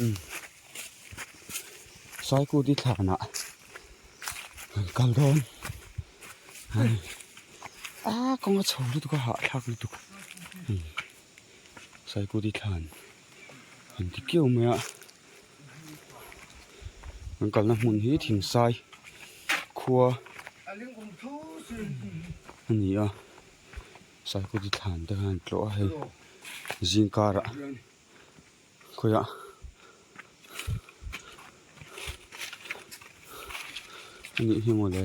Umm Saikuti thlanah kan kal dawn a ni a kawng a chho lutuk a hahthlak lutuk hei Saikuti thlan an ti kiau mai a kan kalna hmun hi Thingsai khua a ni a Saikuti thlan te khan an tlawh a hei zingkarah. Khawiah a nih hi mawle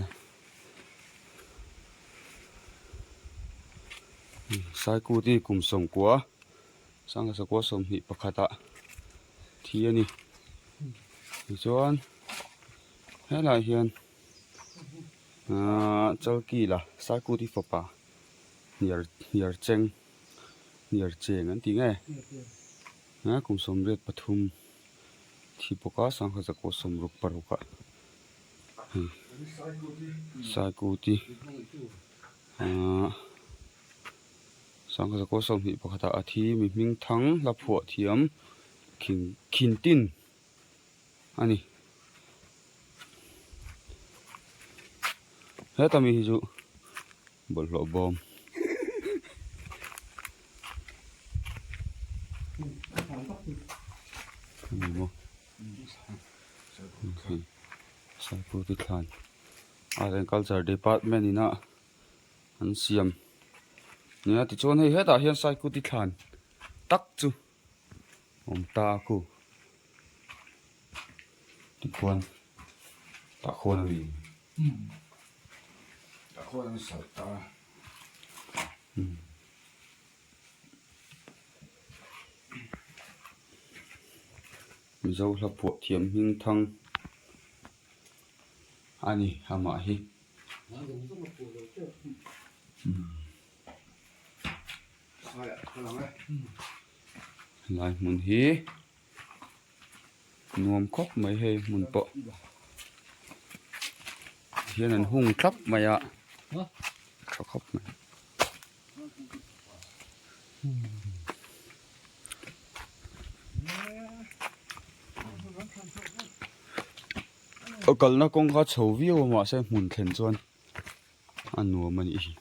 Saikuti kum sawmkua sangha sakua sawmhnih pakhatah thi a ni tichuan helaiah hian ahh Chalkila Saikuti fapa hniar hniar cheng. Hniar cheng an tih nge a kum 83 thi bawk a sangha zakua 66 ah hei saikuti ahh sangha zakua 21 ah a thi mi hming thang hla phuah thiam khin khin tin a ni heta mi hi chu. Bawlhhlawh bawm. Ani maw hei Saikuti thlan Art and Culture Department ina an siam nia tichuan hei hetah hian Saikuti thlan tak chu awm ta a khu tikhuan tah khuan a ni. Tah khuan an salh ta a. Mizo hla phuah thiam hming thang a ni amah hi. Helai hmun hi nuam khawp mai hei hmun pawh hian an hung thlap mai a tha khawp mai. A kalna kawng kha chho viau a mahse hmun thlen chuan a nuam a nih hi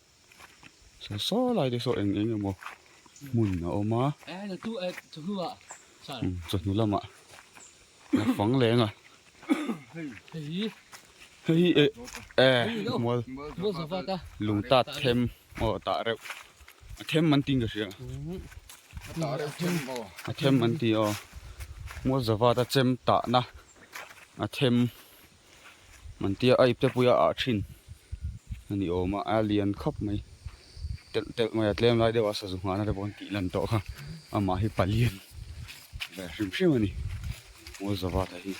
saw saw lai te saw eng eng emaw hmun a awm a chawhnu lamah a fang leng a hei hi eh eh mual lung tat them aw tah reuh a them an tiin ka hria a them an ti aw mual zavat a chem tahna a them. An tia a ipte puia ah thin a ni awm a a lian khawp mai telh telh mai a tlem lai deuh a sazu nghahna te pawh an tih lan tawh kha amah hi palian ve hrim hrim a ni Mualzavata hi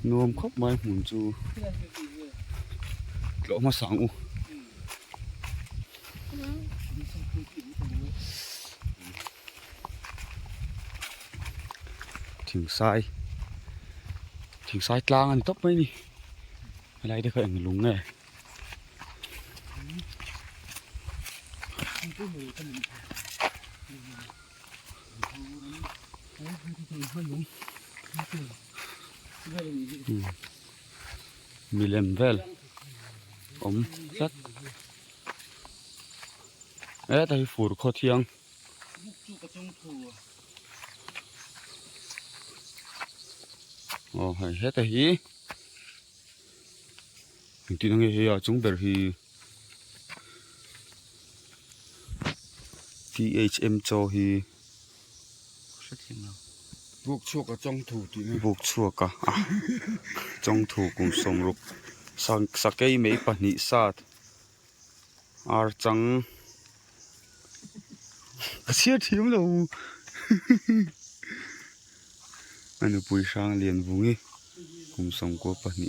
nuam khawp mai hmun chu tlawh hmasa ang u. Thingsai thingsai tlang a ni tawp mai a ni helai te kha eng lung nge milem vel awm tlat heta hi fur khaw thiang. Aw hei heta hi engtin ange hei a chung ber hi T_H_M chaw hi buk chhuak a chawng thu tih na buk chhuak a chawng thu kum 60 sakei mai pahnih sat. Ar chang a chhiar thiam lo a nupui hrang lian vung i kum 12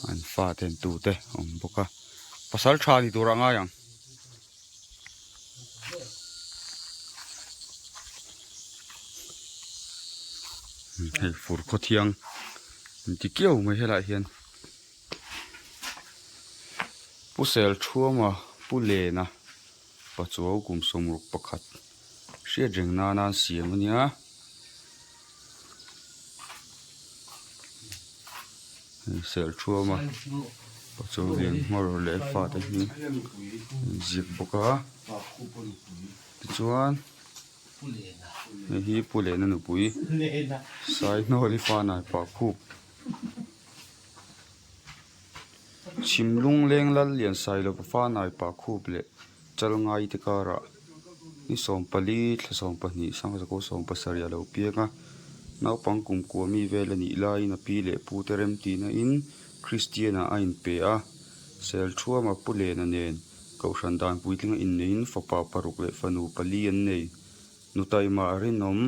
an fa ten tu te a awm bawk a pasal tha ni tur ah ngai ang. Hei fur khaw thiang an ti kiau mai helaiah hian Pu Selthuama Pu Lena Pachuau kum 61. Hriat reng nana an siam a nia. Hei serthuama Pacholian hmawr leh fate hi an ziak bawk a tichuan hei hi Pu Lena nupui Saihnuali fanai pah khup Chhimlung leng lal lian Sailova fanai pah khup leh Chalngai te karah ni 14 thla 12 sangzakaw 17 a lo piang a, naupang kum kua mi vel a nih laiin a pi leh pu te remtihna in Kristian ah a inpe a, Selthuama Pu Lena nen Kohhran dan puitlinga inneiin fapa paruk leh fanu pali an nei. Nutaima rinawm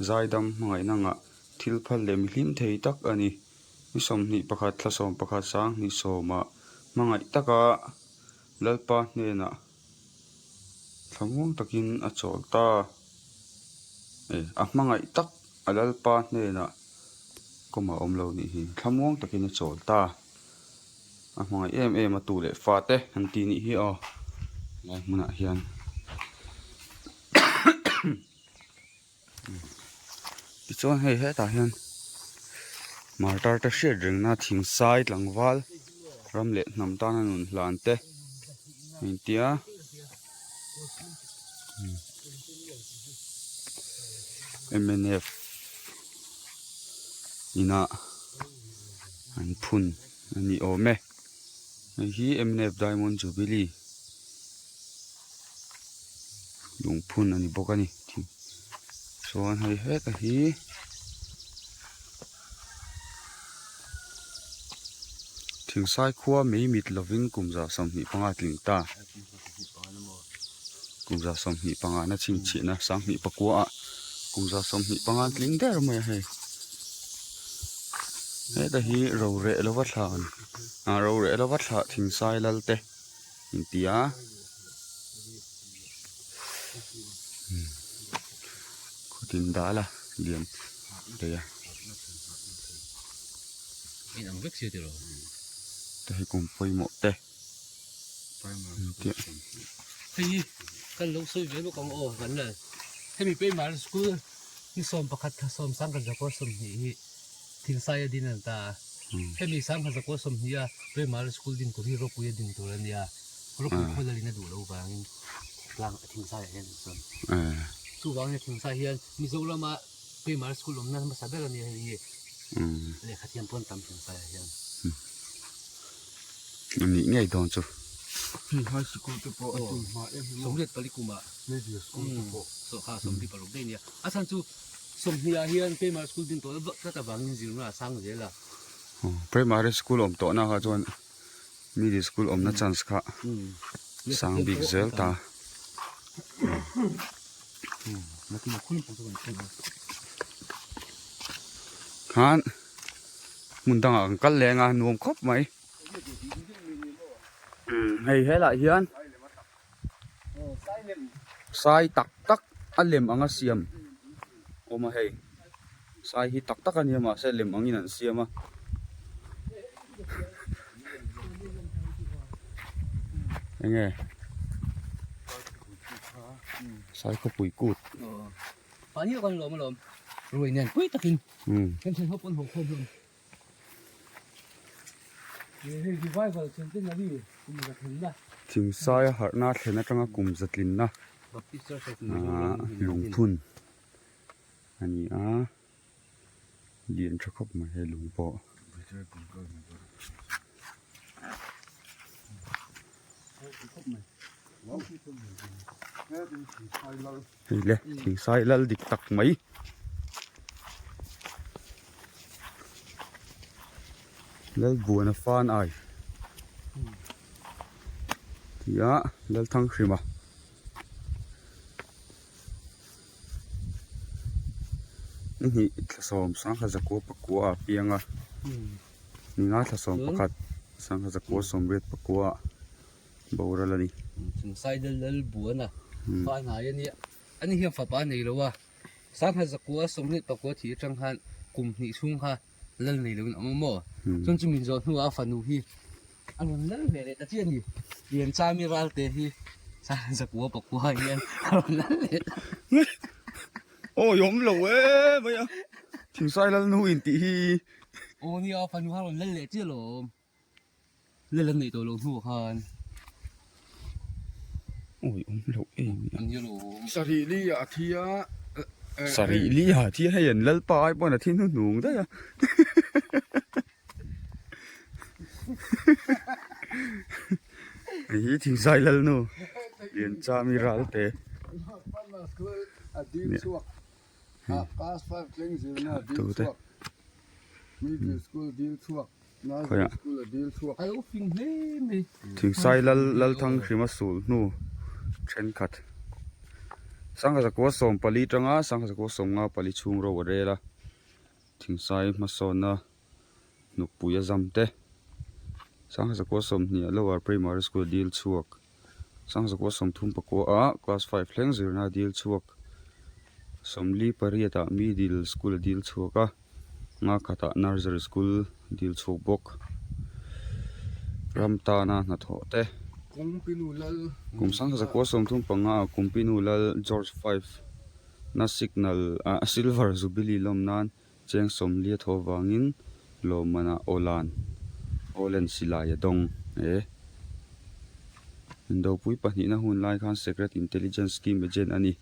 zaidam hmangaihna ngah thil phal leh mihlim thei tak a ni. Ni 21 thla 11 sanghnih sawmah hmangaih taka Lalpa hnenah thlamuang takin a chawl ta. E, a hmangaih tak a Lalpa hnenah kawm a awm lo nih hi. Thlamuang takin a chawl ta. A hmangaih em em a tu leh fa te an tih nih hi aw. Helai hmunah hian Tichuan hei hetah hian martar te hriat rengna thingsai tlangval ram leh hnam tana nun hlan te a intia mnf inah an phun a ni awm e hei hi mnf diamond jubilee. Lungphun a ni bawk a ni chuan hei heta hi thingsai khua mai mit lovin kum 25 tling ta kum 25 na chhinchhiahna 29 ah kum 25 tling der mai a hei heta hi roreh lova thla ah roreh lova thla thingsai lal te. Inti a khutin dal a lian thei a te hi kum pawimawh te inti hei kan lo sawi ve bawk ang aw kan la hemi primary school ni 11 thla 10 sangkhat zakua 20 hi Thingsaia din an ta a. Hemi 1920 a Primary School din tur hi Rawpuia din tur a nia. Rawpui khaw lalin a duh loh vangin tlang Thingsaiah hian an sawn. Chuvangin Thingsai hian Mizorama Primary School awmna hmasa ber a nia hei hi. Lehkha thiam pawh an tam Thingsaiah hian. A nih ngei dawn chu. Hei high school te pawh a tun hma em hi maw. 24 kumah. Middle school te pawh. Sawhkha 26 daih a nia. A chhan chu 20 ah hian primary school din tawh vak tlat avangin zirna a sang zel a. Primary school awm tawhna kha chuan middle school awmna chance kha sang bik zel ta. Khan hmun dangah kan kal leng a nuam khawp mai. Hei helaiah hian. Sai tak tak a lem anga siam awm a hei sai hi tak tak a nia mahse lem angin an siam a enge sai khawpui kut Thingsaia harhna thlen atanga kum zatlinna lungphun a ni a, lian tha khawp mai he lung pawh. Hei le thingsai lal dik tak mai. Lalbuana fan ai tih a Lalthanghrima ni hnih thla sawm sangha zakua pakua a piang a ni nga thla sawm pakhat sangha zakua sawmriat pakua boral a ni. Thingsai Lalbuana fan ai a nia ani hian fapa a nei lo a. Sangha zakua 24 thih atang khan kum hnih chhung kha lal nei loin a awm a maw? Chuan chu min zawh hnuah a fanu hi a rawn lal ve leh ta chiah a ni. Lianchami Ralte hi. Zakua pakua hian a rawn lal leh ta. Awi awm lo e mai a. Thingsai lal nu in tih hi. Aw nia fanu kha a rawn lal leh chiah alawm. Lal an neih tawh loh hnuah khan. Awi awm lo e mai a. Nia lawm. Sarih li ah a thi a. Sarih li ah a thi a hei an lalpa ai pawn a thi hnuhnung daih a. Hei hi Thingzai Lalnu Lianchami Ralte Thingsai Lal Lalthang hrima sul hnu thenkhat Sangha zakua 14 tanga Sangha zakua 54 chhung ro a rel a Thingsai hmasawnna. Nupui a zam te Sangha zakua 20 ah Lower Primary School dil chhuak Sangha zakua 34 ah Class 5 thleng zirna dil chhuak 48 ah Middle School a dil chhuak a nga khatah Nursery School dil chhuak bawk ram tana hnathawh te kum Sangha zakua 35 ah Kumpinu Lal George 5 na signal ah Silver Jubilee lawm nan. Cheng sawmli a thaw vangin lawmmanah Awlan, Awlen silai a dawng e. Indopui pahnihna hun lai khan Secret Intelligence Scheme agent a ni.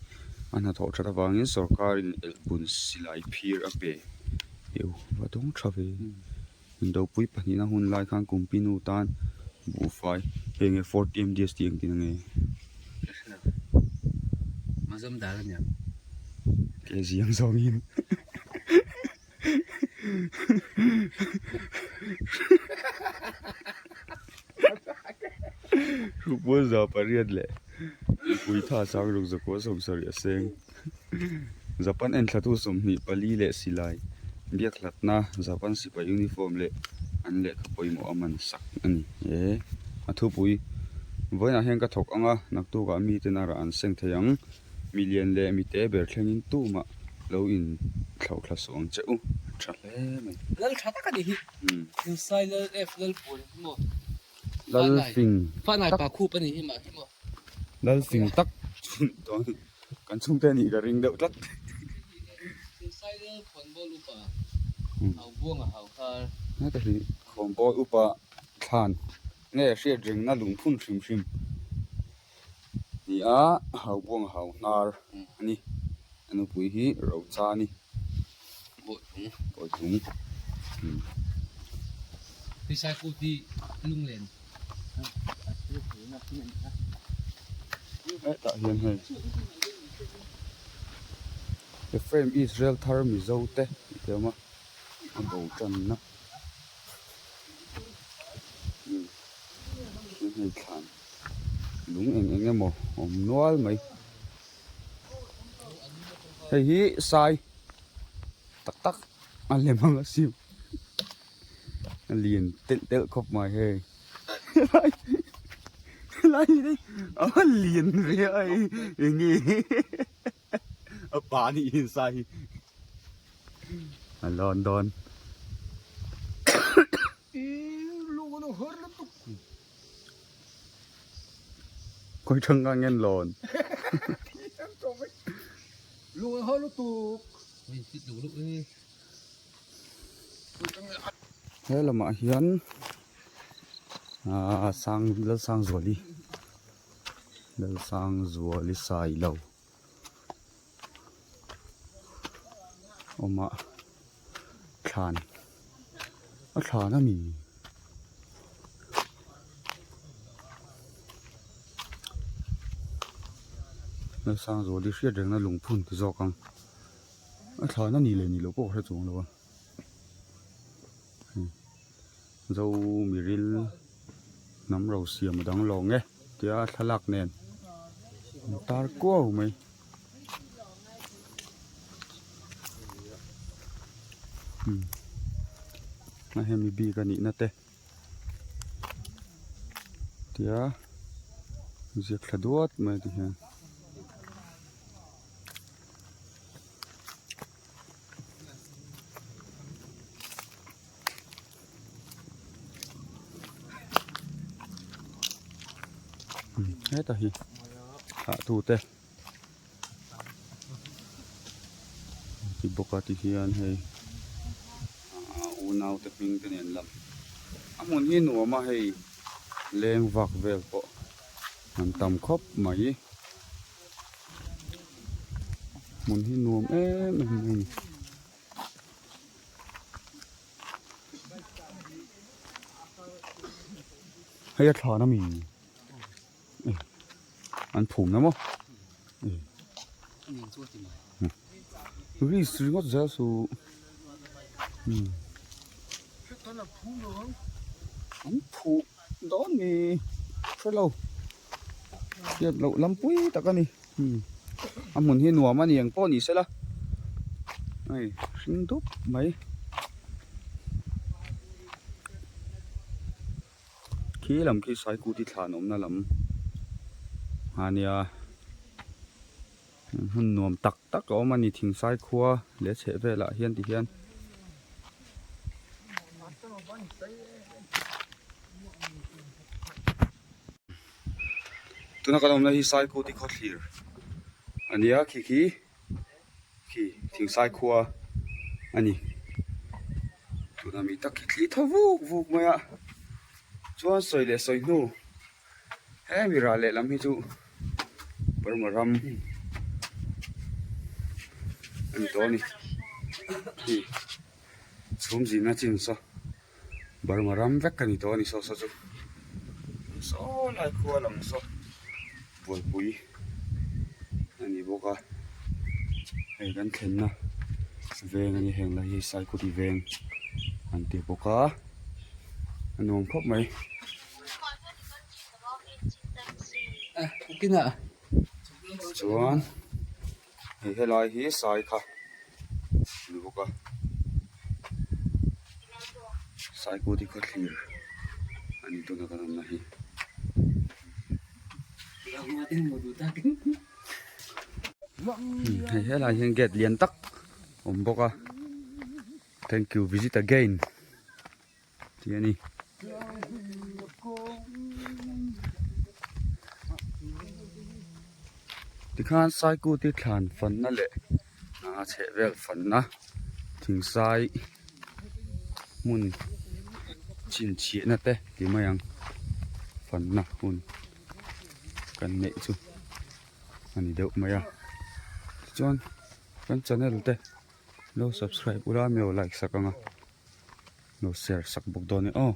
A hnathawh that avangin sorkarin elhbun silai phir a pe. Eu, va dawng tha ve. Indopui pahnihna hun lai khan Kumpinu tan buhfai hei nge Ford TMDS tih engtin ange? Mazumdar a nia. Ke ziang zawngin. Hrukbual za pariat leh mipui tha sang ruk zakua 70 a seng. Japan enthlatu 24 leh silai biakhlatna Japan sipai uniform leh an lehkha pawimawh a man sak a ni e. A thupui vawiinah hian ka thawk ang a, naktukah miten a rah an seng thei ang. Mi lian leh mi te ber thlengin tumah lo in thlauhthla suh ang che u. A tha hle mai. Lal tha tak a nih hi. Insai Lal F Lalpuan hi maw. Lalfing tak. Pa khup a nih hi mah hi maw. Lalfing tak chuan kan chhungte a nih ka ring deuh tlat. Insai Lal khawnbawl upa hau buanga hau thar. Heta hi khawnbawl upa thlan nge hriat rengna lungphun hrim hrim ni a hau buanga hau hnar a ni. A nupui hi Rocha a ni. Bawitlung. Hetah hian hei Ephraim Israel thar Mizo te tih te a awm a, a bo tanna chuan hei thlan lung eng eng emaw awm nual mai. Hei hi sai tak tak a lem ang a siam a lian telh telh khawp mai hei helai helai hi a lian ve a hei enge a pa nih hi sai hi a lawn dawn. Khawi thang kha ngen lawn. He lamah hian aaa sang Lalsangzuali Lalsangzuali Sailo awma thlan a thlan a ni. Lalsangzuali hriat rengna lungphun ti zawk ang a thlan a ni leh ni loh pawh ka hre chuang lo a zo miril hnam ro siam a dang lawng e tia thlalak nen an tar kuau mai. A hemi bik a nihna te tia ziak thla duat mai ti hian. Hetah hi. Thlahtute ti bawk a ti hian hei ah unau te hming te nen lam a hmun hi nuam a hei leng vak vel pawh an tam khawp mai hmun hi nuam em em mai a ni. Hei a thlan ami. An phum na maw risk ringawt zel chu an phuh dawn ni hrelo hriat loh lam pui tak a ni a hmun hi nuam a ni ang pawh ni sela hei hring dup mai. Khi lam khi Saikuti thlan awmna lam a nia hmun nuam tak tak a awm a ni Thingsai khua leh chheh velah hian ti hian. Tuna kan awmna hi Saikuti khawthlir a nia khi khi. Khi Thingsai khua a ni. Tuna mi tak khi thli thaw vuk vuk mai a. Chuan sawi leh sawi hnu hemi ral lehlam hi chu Burma ram a ni tawh a ni. Khi chhum zin a chin saw Burma ram vek a ni tawh a ni saw saw chu. Saw lai khua lang saw buaipui a ni bawk a hei kan thlenna veng a ni heng lai hi Saikudi veng an ti bawk a a nuam khawp mai. Chuan hei helai hi sai kha a ni bawk a Saikudi khawthlir a ni tuna kan awmna hi. Hei helai hian gate lian tak awm bawk a thank you visit again tih a ni. Tikhan Saikuti thlan fanna leh a chhehvel fanna thingsai hmun chhinchhiahna te ti mai ang fanna hun kan neih chu a ni deuh mai a tichuan kan channel te lo subscribe ula mi lo like sak ang a lo share sak bawk dawn e aw.